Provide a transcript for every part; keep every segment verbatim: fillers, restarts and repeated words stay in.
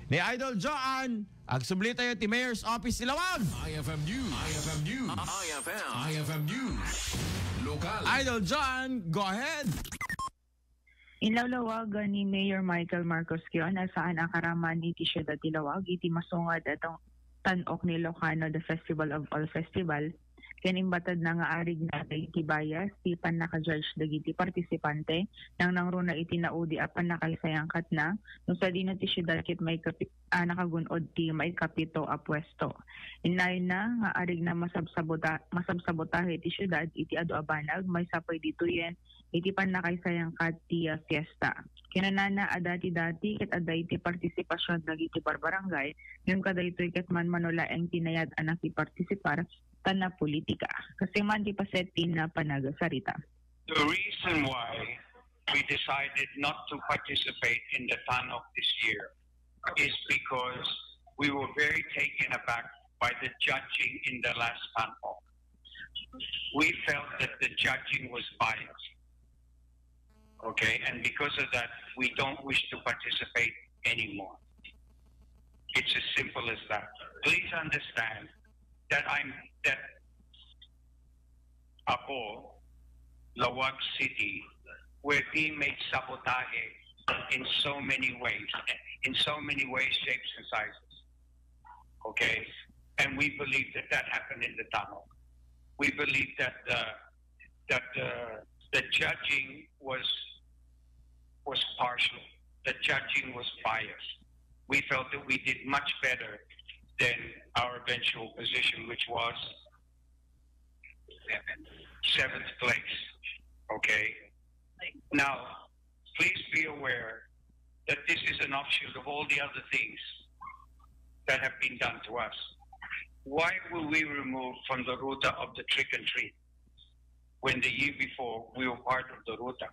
ni Idol Joan. Agsubli tayo ti Mayor's Office ni Laoag. I F M News. I F M News. I F M. I F M News. Lokal. Idol Joan, go ahead. Inlawlawagan ni Mayor Michael Marcos Quion a saan a karaman iti siudad ti Laoag iti masungad a tan-, tan-ok ni Ilocano, the Festival of All Festival, ken imbatadna nga arigna dagiti bias ti pannaka-judge dagiti partisipante, nangnangruna iti naudi a pannakaisayangkatna, no sadino ti siudad ket maikapi-, a nakagun-od ti maikapito a puesto. Innayna nga arigna masabsabuta-, masabsabotahe iti siudad iti adu a banag, maysa pay ditoyen iti pannakaisayangkat ti, ah, fiesta. Kinunana a dati-dati ket adda iti partisipasion dagiti barbarangay, ngem kadaytoy ket manmano laeng ti nayad a nakipartisipar, ta napolitika. Kastoy man ti paset ti napanagsarita. The reason why we decided not to participate in the TANOC this year is because we were very taken aback by the judging in the last TANOC. We felt that the judging was biased. Okay, and because of that, we don't wish to participate anymore. It's as simple as that. Please understand that I'm, that Apo, Laoag City, were being made sabotage in so many ways, in so many ways, shapes, and sizes. Okay? And we believe that that happened in the TANOC. We believe that the, that the, the judging was, was partial. The judging was biased. We felt that we did much better than our eventual position, which was seventh place. Okay? Now, please be aware that this is an offshoot of all the other things that have been done to us. Why were we removed from the ruta of the trick and treat when the year before we were part of the ruta?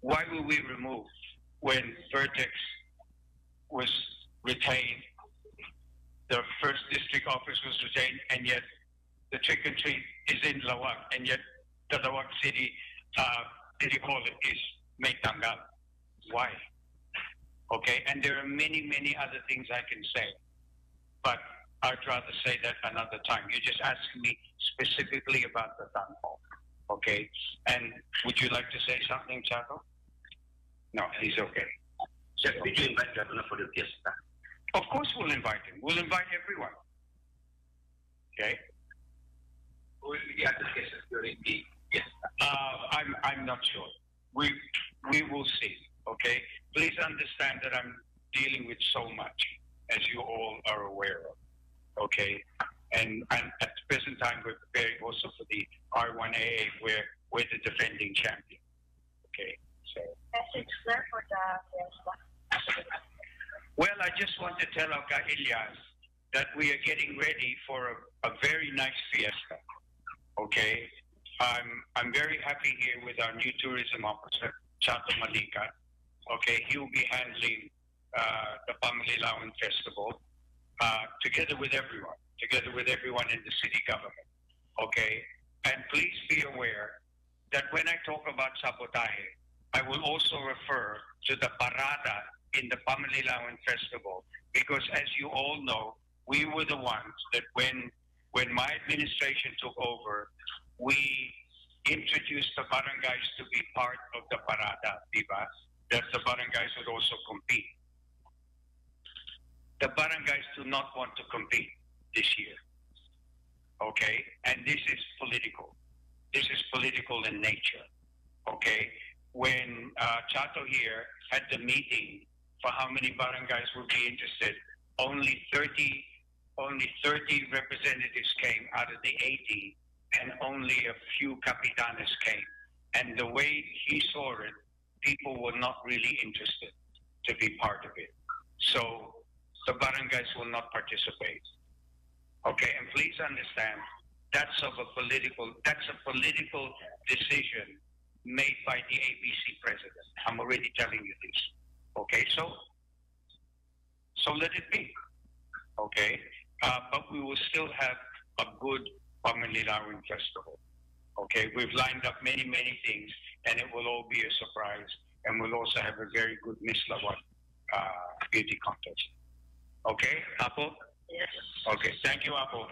Why were we removed when Vertex was retained, the first district office was retained, and yet the trick and treat is in Laoag, and yet the Laoag City, uh, City Hall is made tanggal? Why? Okay, and there are many, many other things I can say, but I'd rather say that another time. You just asked me specifically about the TANOC, okay? And would you like to say something, Chato? No, he's okay. Sir, did you invite Governor for the fiesta? Of course we'll invite him. We'll invite everyone. Okay? Who will be the other guests during the fiesta? Uh, I'm, I'm not sure. We, we will see, okay? Please understand that I'm dealing with so much, as you all are aware of, okay? And, and at the present time, we're preparing also for the R one A A, where we're the defending champion, okay? So. Message, sir, for the fiesta. Well, I just want to tell our guy Elias that we are getting ready for a, a very nice fiesta. Okay? I'm, I'm very happy here with our new tourism officer, Chato Malika. Okay, he will be handling, uh, the Pamalilawan Festival, uh, together with everyone, together with everyone in the city government. Okay? And please be aware that when I talk about sabotaje, I will also refer to the parada in the Pamalilawan Festival, because as you all know, we were the ones that when, when my administration took over, we introduced the barangays to be part of the parada, di ba? That the barangays would also compete. The barangays do not want to compete this year. Okay? And this is political. This is political in nature. Okay? When, uh, Chato here had the meeting for how many barangays would be interested, only thirty, only thirty representatives came out of the eighty, and only a few capitanes came. And the way he saw it, people were not really interested to be part of it. So the barangays will not participate. Okay, and please understand, that's of a political, that's a political decision made by the A B C president. I'm already telling you this. Okay, so, so let it be. Okay, uh, but we will still have a good Pamalilawan festival. Okay, we've lined up many, many things, and it will all be a surprise. And we'll also have a very good Miss Laoag, uh, beauty contest. Okay, Apo? Yes. Okay, thank you, Apo.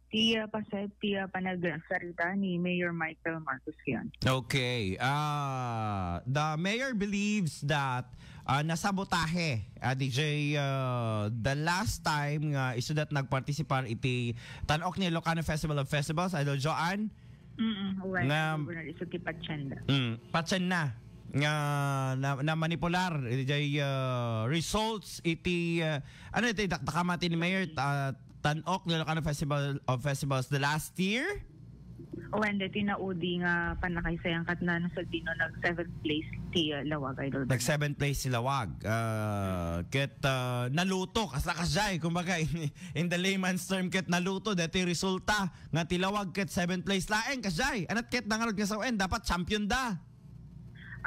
Ti, ah, pasay-, ti, ah, panagsarita ni Mayor Michael Marcos yan. Okay. Ah, the mayor believes that, ah, nasabotahe, ah, D J, ah, the last time nga isudat nagpartisipar iti Tan-ok ni Ilocano Festival of Festivals, Idol Joanne? Mm, uwan. Nga, Governor, isu ti patsyenda. Mm, patsyenda. Nga na, namanipular, D J, ah, results iti, ah, ano iti, dakdakama ti ni Mayor, ah, Tan-ok ni Ilocano Festival of Festivals the last year? Uwan, deti naudi nga pannakaisayang ket na, nasulti no, nag seventh place ti, ah, Lawag, Idol. Nag seventh place ti Lawag. Ah, ket, ah, naluto, kasla kasjay, kumbaga, in, in the layman's term, ket naluto, deti resulta nga ti Lawag ket seventh place laeng, kasjay. Anat ket nangarod nga sawen, dapat champion da.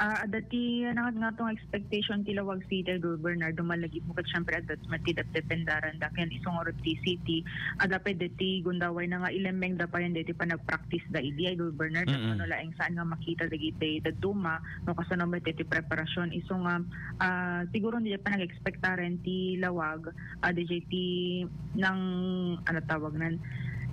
Ah, adda ti nangat nga tong expectation ti Lawag City, Idol Bernardo, malagip mo ket syempre adda met ti depdependaran da ken isu ngarud ti city, adda pay deti gundaway na nga ilemmeng da payen deti panagpractice da idi, Idol Bernardo, Mm-mm. no laeng saan nga makita dagiti dadduma, no kasano met deti preparasyon, isu nga, ah, siguro hindi pa nag-expectaren ti Lawag, ah, D J ti nang, ano tawag nan,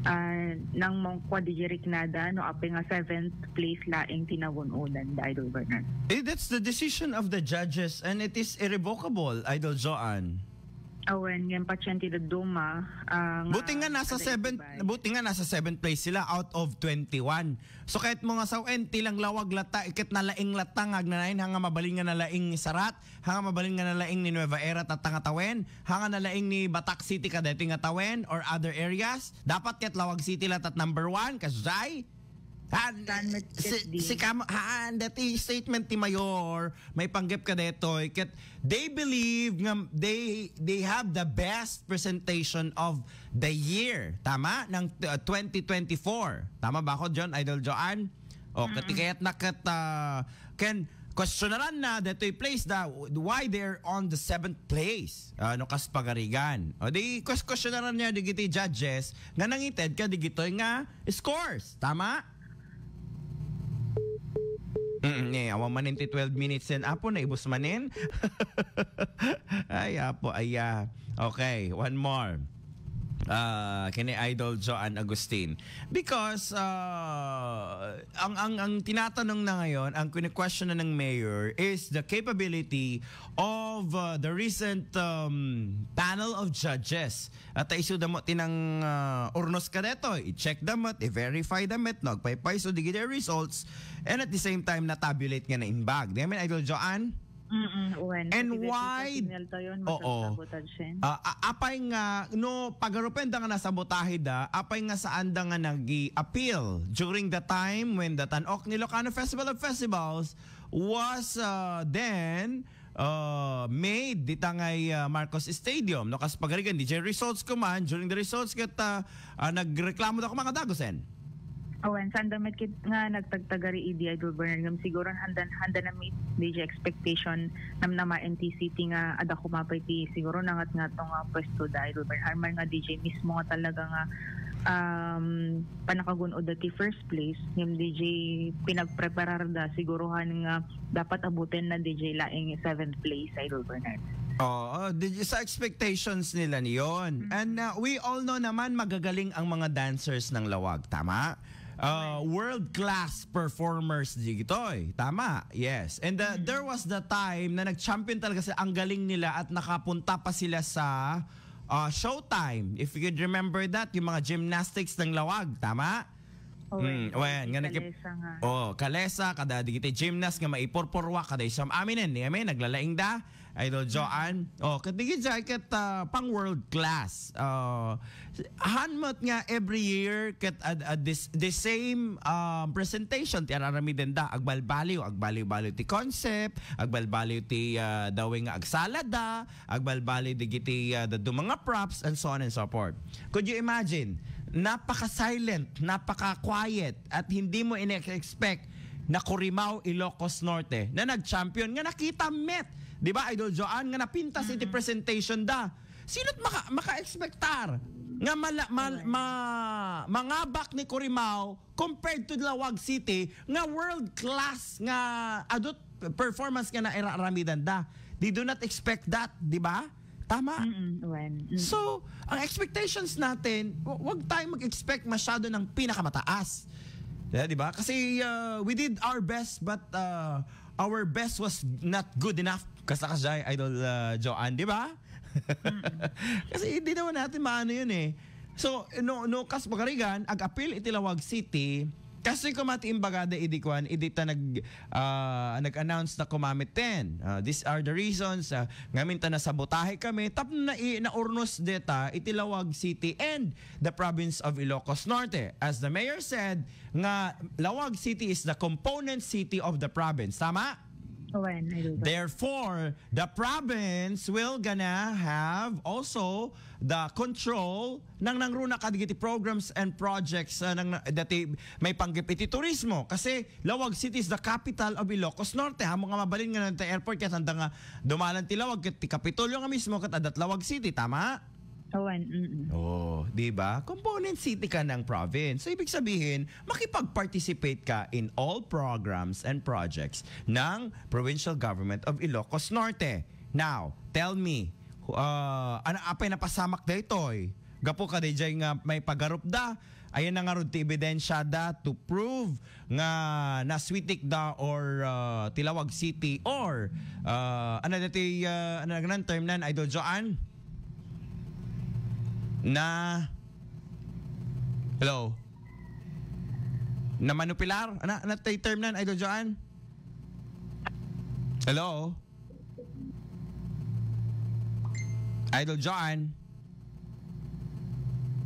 ah, nang mangkua D J Ricnada, no, apay nga seventh place laeng ti nagun-odan da, Idol Bernard. Eh, that's the decision of the judges and it is irrevocable, Idol Joanne. Awen, ngayon pasyente da duma, ah, nga Buti nga nasa kada seventh, itibay. Buti nga nasa seventh place sila out of twenty-one. So, kahit mo nga sawen, ti lang Lawag lata, iket nalaing lata nga agnanayon, hanga mabalin nga nalaing ni Sarat, hanga mabalin nga nalaing ni Nueva Era, tatta nga tawen, hanga nalaing ni Batak City, kadeti nga tawen, or other areas. Dapat ket Lawag City latat number one, kasjay. Han, Saan met si, ket di? Si Kam-, han, dati statement ti Mayor, maipanggep kadetoy, ket they believe nga they, they have the best presentation of the year. Tama? Ng, uh, twenty twenty-four. Tama ba ako, John? Idol Joanne? O, Mm. kati kayat na ket, ah, ken, questionaran na detoy place da, why they're on the seventh place. Ah, no kas pagarigan. O di, ques-, questionaran niya digiti judges nga nangited ka digitoy nga scores. Tama? Mm, eh, awan manen ti twelve minutes yan. Apo, naibus manen? Ay, apo, aya. Okay, one more. Ah, kini Idol Joanne Agustin. Because, ah, ang, ang, ang tinatanong na ngayon, ang kine-question na ng mayor is the capability of, ah, the recent, um, panel of judges. At isu da mo tinang, ah, urnos ka dito, i-check da mo, i-verify da mo, no, agpaypay, so, digiti results, and at the same time, na-tabulate nga naimbag. Di amin, Idol Joanne? Mm-mm, uwan. And kasi why? Signal to yun, Oo. Masasabotage yun. Ah, a-, apay nga, no, pagarupen da nga nasabotahe da, apay nga saan da nga nag-i-appeal during the time when the Tan-ok ni Ilocano Festival of Festivals was, ah, then, ah, made dita ngay, ah, Marcos Stadium. No, kas pagarigan, D J results ko man, during the results ket, ah, ah, nagreklamo da ko mga dagusen. Awan, saan da met kit nga nagtagtagari idi, Idol Bernard, ngem siguro handa, handa na meet D J expectation namnama N T C T nga adda kumapay ti siguro nangat nga to nga pwesto da, Idol Bernard. Harman nga D J mismo nga talaga nga, um, panakagun-od da ti first place, ngem D J pinagpreparar da, sigurohan nga dapat abuten na D J laeng seventh place, Idol Bernard. Oo, di, sa expectations nila niyon. Mm. And, uh, we all know naman magagaling ang mga dancers ng Lawag, tama? Uh, Right. World-class performers di gitoy. Tama, yes. And, uh, Mm. there was the time na nag-champion talaga sila, ang galing nila at nakapunta pa sila sa, uh, Showtime. If you could remember that, yung mga gymnastics ng Lawag, tama? Oh, Mm, well, well, nga nagip-, Kalesa nga. Oh, Kalesa, kada digiti gymnast nga maipurpurwa, kada isam aminen, ni amin, naglalaing da, Idol Joanne. Oh, ket digiti ay ket, ah, pang world class. Oh, han met nga every year, ket ad, ad this, the same, ah, presentation, ti araramiden da, agbalbaliw, agbalbaliw ti concept, agbalbaliw ti, ah, daway nga agsalada, agbalbaliw digiti, ah, dadduma nga props, and so on and so forth. Could you imagine? Napaka-silent, napaka-quiet, at hindi mo ine-expect na Curimaw, Ilocos Norte, na nag-champion, nga nakita met. Di ba, Idol Joanne, nga napintas iti Mm-mm. presentation da. Sino't maka-, maka-expectar nga mala-, mal-, Correct. ma-, mangabak ni Curimaw compared to Lawag City nga world class nga adut performance nga nairaramidan da. They do not expect that, di ba? Tama? Mm-mm, Wen. Mm. So, ang expectations natin, wa-, wag tayong mag-expect masyado ng pinakamataas. Yeah, di ba? Kasi, uh, we did our best, but, uh, our best was not good enough. Kasta ka siya, Idol, uh, Joanne, di ba? Kasi hindi naman natin maano yun eh. So, no, no, kas pagarigan, ag-apil iti Lawag City, kastoy koma ti imbagada idi kuan, idi ta nag, ah, nag-announce na kumamit ten. Ah, these are the reasons, ah, ngamin ta nasabotahe kami, tapno na, naurnos deta iti Lawag City and the province of Ilocos Norte. As the mayor said, nga Lawag City is the component city of the province. Tama? Wen, I do that. Therefore, the province will gonna have also the control nang nangruna kadagiti programs and projects, ah, nang na-, dati may panggip iti turismo. Kasi Lawag City is the capital of Ilocos Norte. Amo nga mabalin nga nagta airport, ket sanda nga dumalan ti Lawag, ket ti Kapitolyo nga mismo, ket adda Lawag City, tama? Awan, mm. Oh, di ba? Component city ka ng province. So, ibig sabihin, makipag-participate ka in all programs and projects ng Provincial Government of Ilocos Norte. Now, tell me, uh, ano, apay napasamak daytoy? Gapu ka dayjay nga may pagarupda, ayan na nga rod ti ebidensyada to prove nga naswitik da or, uh, ti Lawag City or, uh, ano dati, uh, ano nga term nan, Idol Joan? Na, hello? Na manupilar? Ano, ano tay term nan, Idol Joan? Hello? Idol Joan?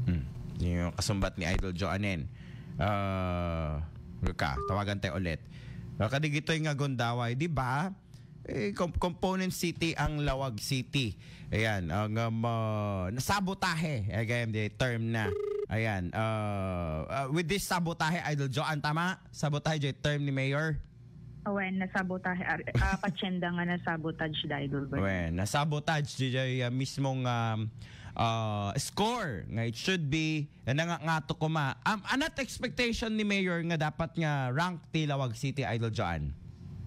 Hmm. Yung kasumbat ni Idol Joanen. Ah, ka, tawagan tayo ulit. Ah, kadigitoy nga gundaway, di ba? Eh, com-, component city ang Lawag City. Ayan, ang, um, ah, nasabotahe. Again, the term na. Ayan, ah, ah, with this sabotahe, Idol Joan, tama? Sabotahe, yung term ni Mayor? Awen, nasabotahe, ar-, ah, patsenda nga nasabotage da, Idol Bernard. Wen, nasabotage, di jay, ah, mismong, um, ah, score nga it should be, na nga, ngato kuma. Um, anat expectation ni Mayor nga dapat nga rank ti Lawag City, Idol Joan?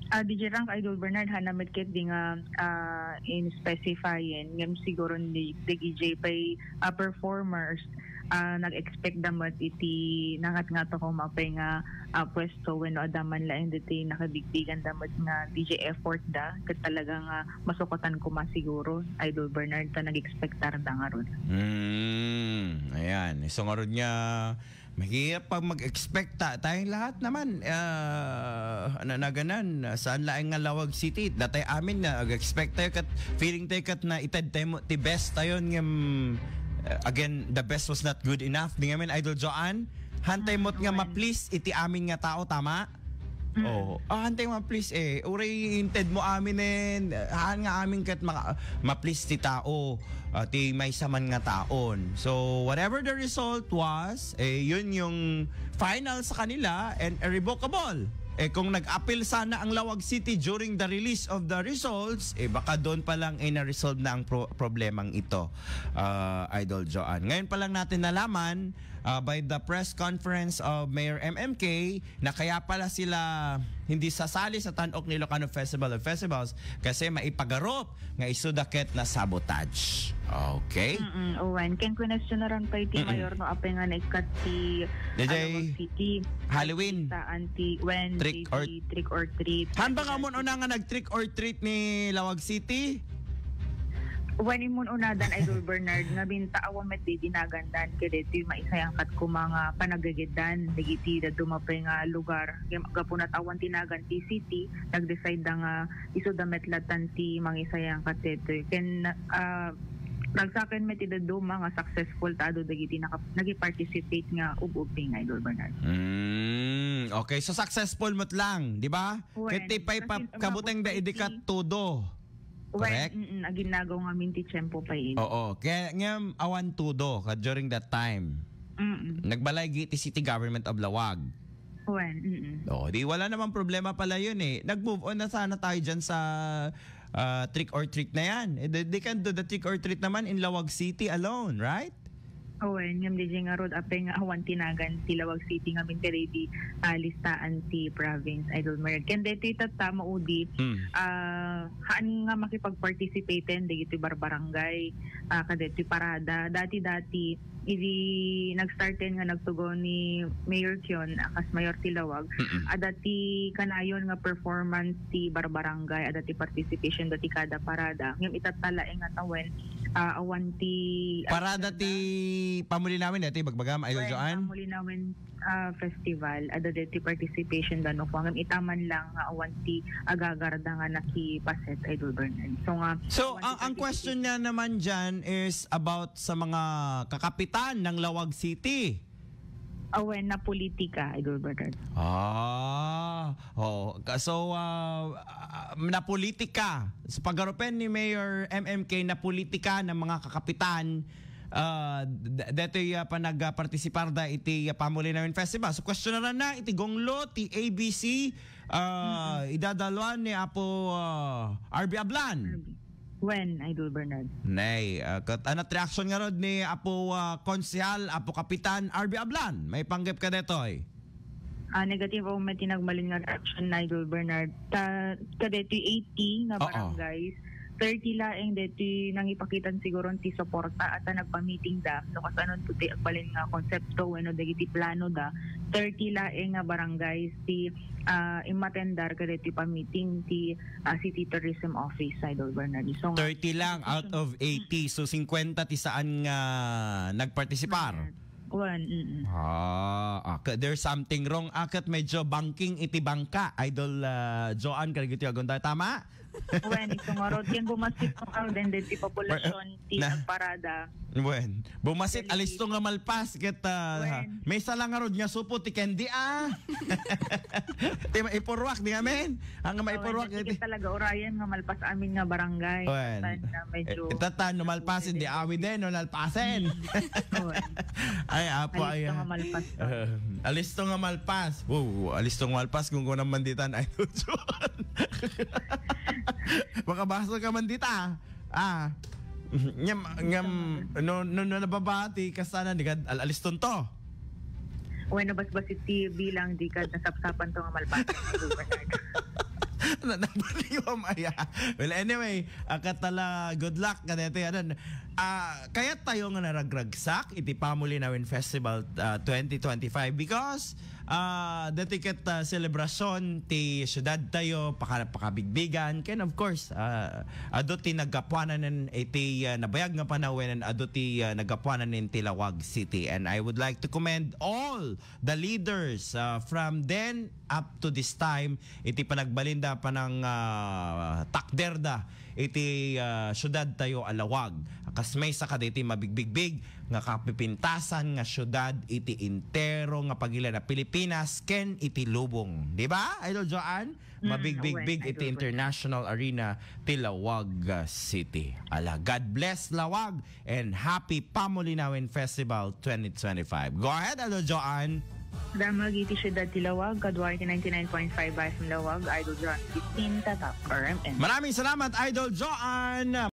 Ah, di jay rank, Idol Bernard, ha, namet ket di nga, ah, in specifying, ngem siguro di, di jay pay, ah, performers, ah, nag-expect da met iti nangatngato kuma pay nga, ah, pwesto wenno adda man laeng ditoy nakabigbigan da met nga D J effort da, ket talaga nga masukatan kuma siguro, Idol Bernard, ta nag-expectar da ngarud. Hmm, ayan. Isu ngarud nga mahirap pag mag-expect ta, tayong lahat naman, ah, nanaganan, saan laeng nga Lawag City, datay amin nga nag-expect tayo kat feeling tayo kat na ited tayo mo, ti best tayo nga, mm, uh, again, the best was not good enough. Di ngamin, Idol Joan, hantay mo't nga ma-please iti amin nga tao, tama? Mm. Oh, ah, hantay ma-please eh. Uray inted mo amin eh. Haan nga amin kat maka-, ma-please ti tao, ah, ti maysa man nga taon. So, whatever the result was, eh, yun yung final sa kanila and irrevocable. Eh, kung nag-appeal sana ang Lawag City during the release of the results, eh, baka doon pa lang, eh, na-resolve na ang pro-, problemang ito, ah, Idol Joan. Ngayon pa lang natin nalaman, ah, by the press conference of Mayor M M K na kaya pala sila hindi sasali sa Tan-ok ni Ilocano Festival of Festivals kasi maipagarop nga isu da ket nasabotage. Okay? Mm-mm, uwan. Ken kwenestonaran pay ti mayor no apay nga naikkat ti Dayjay Lawag City. Halloween. Saan ti, when, trick or, trick or treat. Han ba nga mo una nga nag-trick or treat ni Lawag City? Wen, immun unadan, Idol Bernard, nga binta awan met di dinagandan, kadaytoy maisayangkat kuma nga panagagiddan dagiti dadduma pay nga lugar. Gapu na awan tinagan ti city, nag-decide da nga isu da met latan ti mangisayangkat daytoy. Ken, ah, nagsaken met ti dadduma nga successful ta adu dagiti naka-, nagi-participate nga ub-ubing, Idol Bernard. Mm, okay. So, successful met lang, di ba? Wen, ket ti pay pa-, kabuteng da idi kat tudo. Correct? Wen, mm, aginagaw ngamin ti tiempo pay idi. Oo. Kaya ngem awan tudo ka during that time. Mm. Nagbalay gi ti City Government of Lawag. Wen, mm. Oh, di wala namang problema pala yun eh. Nag-move on na sana tayo dyan sa, ah, trick or treat na yan. Eh, they, they can do the trick or treat naman in Lawag City alone, right? Awen, ngem diay ngarud, apay nga awan ti nagan ti Laoag City ngamin ti ready, ah, listaan ti province, Idol Bernard. Ken daytoy tatta, maudi, Hmm. ah, haan nga makipag-participate dagiti barbarangay, ah, kadaytoy parada. Dati-dati, idi nag-start nga nagtugaw ni Mayor Kion, ah, kas mayor ti Laoag, Mm-mm. adda ti kanayon nga performance ti barbarangay, adda ti participation dati kada parada. Ngem itatta laeng nga tawen, ah, awan ti Parada ti Pamulinawen, dati bagbagam, Idol Wen, Joan? Pamulinawen, ah, Festival, adda deti participation da no kung itaman lang nga awan ti agagarda nga nakipaset, Idol Bernard. So nga, So, awan ti ang, ang participation. Question na naman dyan is about sa mga kakapitan ng Laoag City. Awen, napolitika, Idol Bernard. Ah, oo. Ka-, so, ah, ah, napolitika. Sa paggarupen ni Mayor M M K, napolitika ng mga kakapitan, ah, d-, detoy, ah, panagpartisipar da iti, ah, Pamulinawen Festival. So, questionaran na iti gunglo ti A B C, ah, idadaluan ni Apo, ah, R B Ablan. Wen, Idol Bernard. Nay, ah, kat-, anat reaksyon ngarud ni Apo, ah, Konsehal, Apo Kapitan R B Ablan? Maipanggep ka detoy? Ah, negative o met ti nagbalin nga reaksyon na, Idol Bernard. Ta, kadetoy eighty nga Oo. barangays, thirty laeng detoy nangipakitan siguro ti suporta at nagpamiting da. No, kasano ti agbalin nga konsepto wenno dagiti plano da, thirty laeng nga barangays ti, ah, immatendar kadetoy pamiting ti, ah, City Tourism Office, Idol Bernard. So, nga, Thirty lang out of eighty. So, singkwenta ti saan nga nagpartisipar? One, mm. Ah, ah, ka-, there's something wrong. Ah, ket medyo bangking iti bangka, Idol, ah, Joan, kadagiti agunda. Tama? Wen, isu ngarud, ken bumasit ngarud, then, then ti populasyon, ti Na- agparada. Wen, bumasit, Dali. Alisto nga malpas, ket, ah, Wen. Maysa lang ngarud nga supo ti candy, ah. Ti maipurwak, di amin? Ang Oh, maipurwak, hindi iti ka talaga urayan nga malpas amin nga barangay. Wen. Tan na medyo Eh, itatan, no malpas, hindi awiden, no nalpasen. Wen. Ay, apo, Alisto ay, nga ah. malpas. Eh, alisto nga malpas. Wow, alisto nga malpas, kung kunan man ditan, ay, John. Makabasa ka man dita. Ah. Ngem, ngem, no, no, no, nababati, kasana, di ka, al-, aliston to. Wen, nabasbas iti bilang, di ka nasapsapan to nga malpas. Na, nabaliwam, aya. Well, anyway, akatala, good luck, kadete, anan. Ah, kayat tayo nga naragragsak iti Pamulinawen Festival, ah, twenty twenty-five because, ah, the ticket, ah, celebration ti syudad tayo, paka-, pakabigbigan, ken of course, ah, adu ti naggapuanan iti, ah, nabayag nga panawen, adu ti, ah, naggapuanan ti Laoag City. And I would like to commend all the leaders, ah, from then up to this time, iti panagbalinda, panang, ah, takderda iti, ah, syudad tayo a Laoag. Kas maysa kaditi mabigbigbig nga kapipintasan nga syudad iti entero nga pagila na Pilipinas ken iti lubong. Di ba, Idol Joan? Mm, Mabigbigbig awen, iti Idol Joan. International Arena ti Laoag, ah, City. Ala, God bless Laoag and happy Pamulinawen Festival twenty twenty-five. Go ahead, Idol Joan. Damag iti syudad ti Laoag, kadua iti ninety-nine point five F M Laoag, Idol Joan fifteen, Tatap, R M N. Maraming salamat, Idol Joan.